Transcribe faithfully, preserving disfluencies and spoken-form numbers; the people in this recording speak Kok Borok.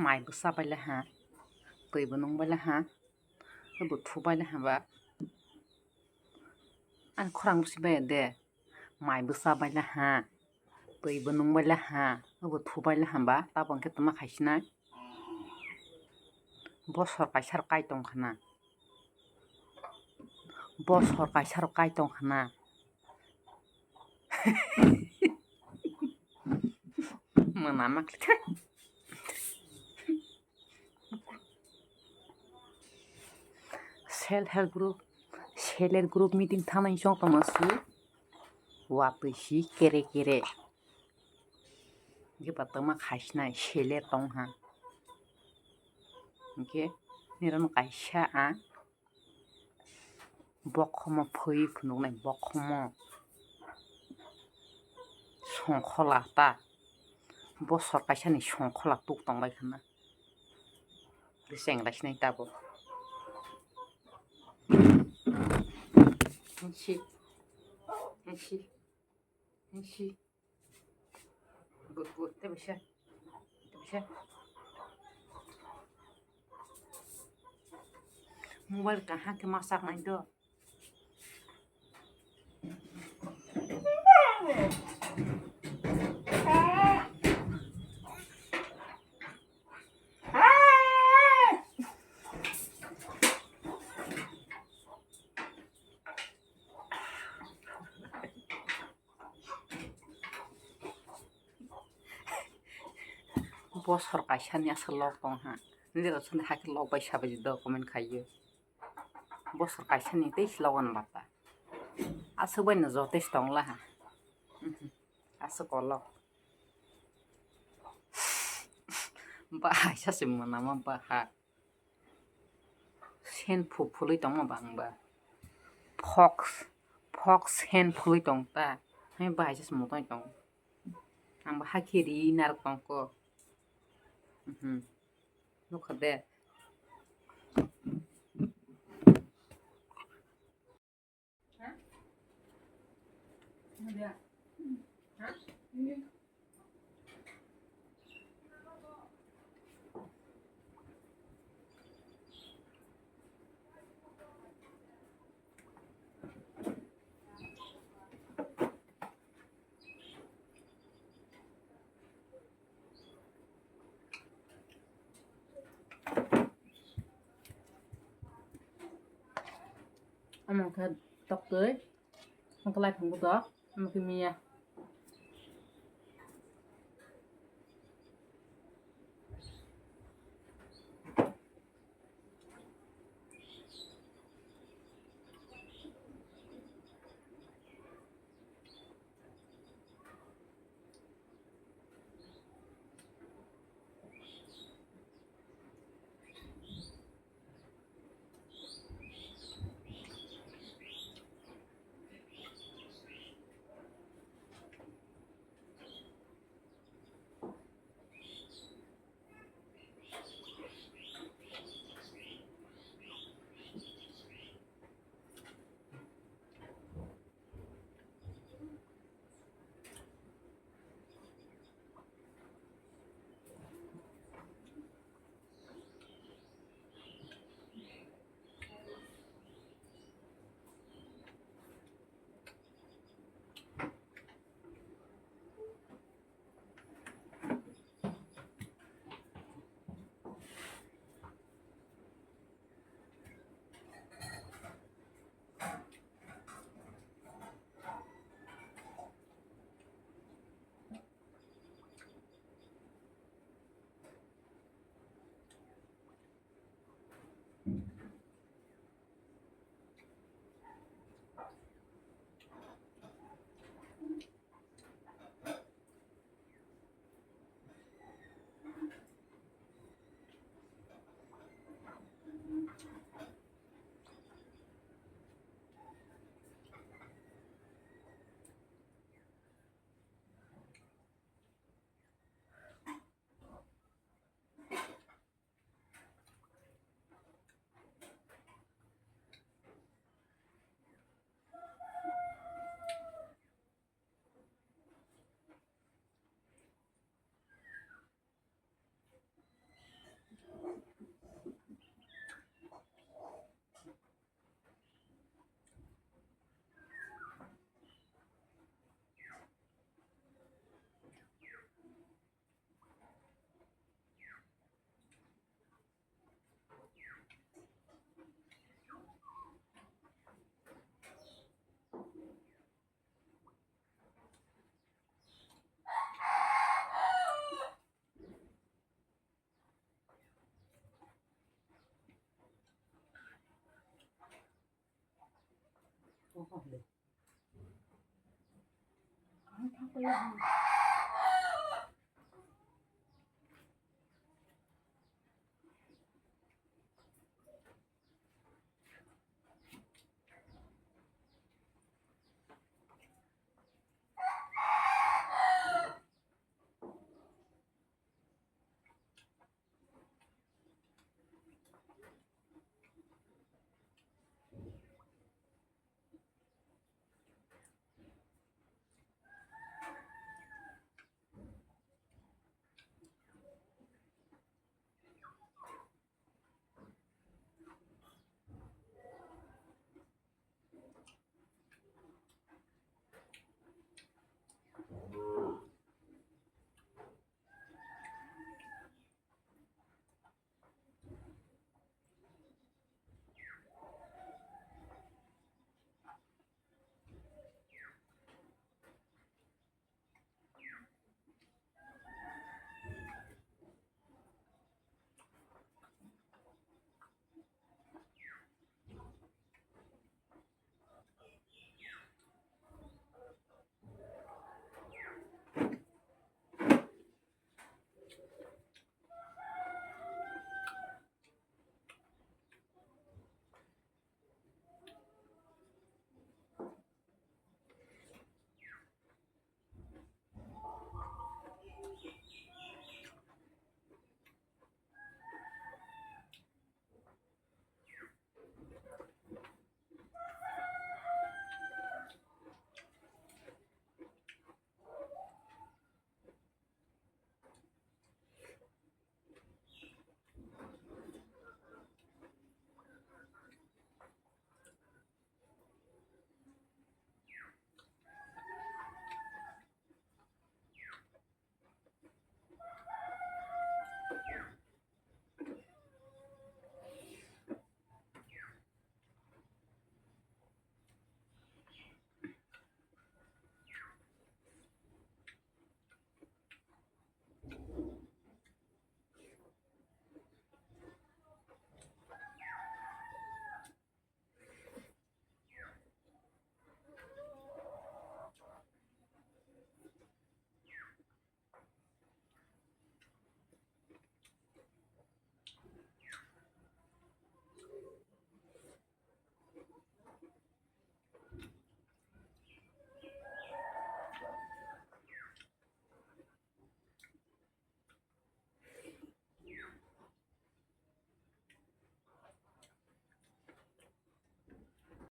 Mai bwsa bailai ha, twi bo nung bailai ha, bo thu bailai ha ba. Ani khorang bwsi bai de, mai bwsa bailai ha, twi bo nung bailai ha, bo thu bailai ha ba, tabo hwnkhe tama khaisinai. Bosor kaisa rok kai tong khana. Bosor kaisa rok kai tong khana. Mwnama khlai. Self help group, self help group meeting thanai chwng tongma su. Watwi si kere kere. Hwnkhe ba tongma khaisinai sele tong ha. Hwnkhe nirok kaisa ang bokhomo phwi phunuknai bokhomo songkhola ta. Bosor kaisani songkhola tuk tongbai khana. Bwseng lai sinai tabuk. Nsi. Nsi. Nsi. Good, good. Tei bisa. Tei bisa. Mobile kaham khe ma sak nai do. Bosor kaisani aswk log tong ha. Nini rok sani hakhe log bai sabaidi do comment khaiyo. Bosor kaisani tei logan bata. Aswk bai no jotesh tong la ha. Mhm. Aswk kolok. Bahai sa se mwnama baha. Sen phu phului tongma bang ba. Fox, fox sen phului tong ta. Hai bahai sa se motoi tong. Ang ba hakhe ri narwk tong ko. Mhm. Nukha de. Omo khe toktwi, omo khe laiphang bodok, omo khe miya.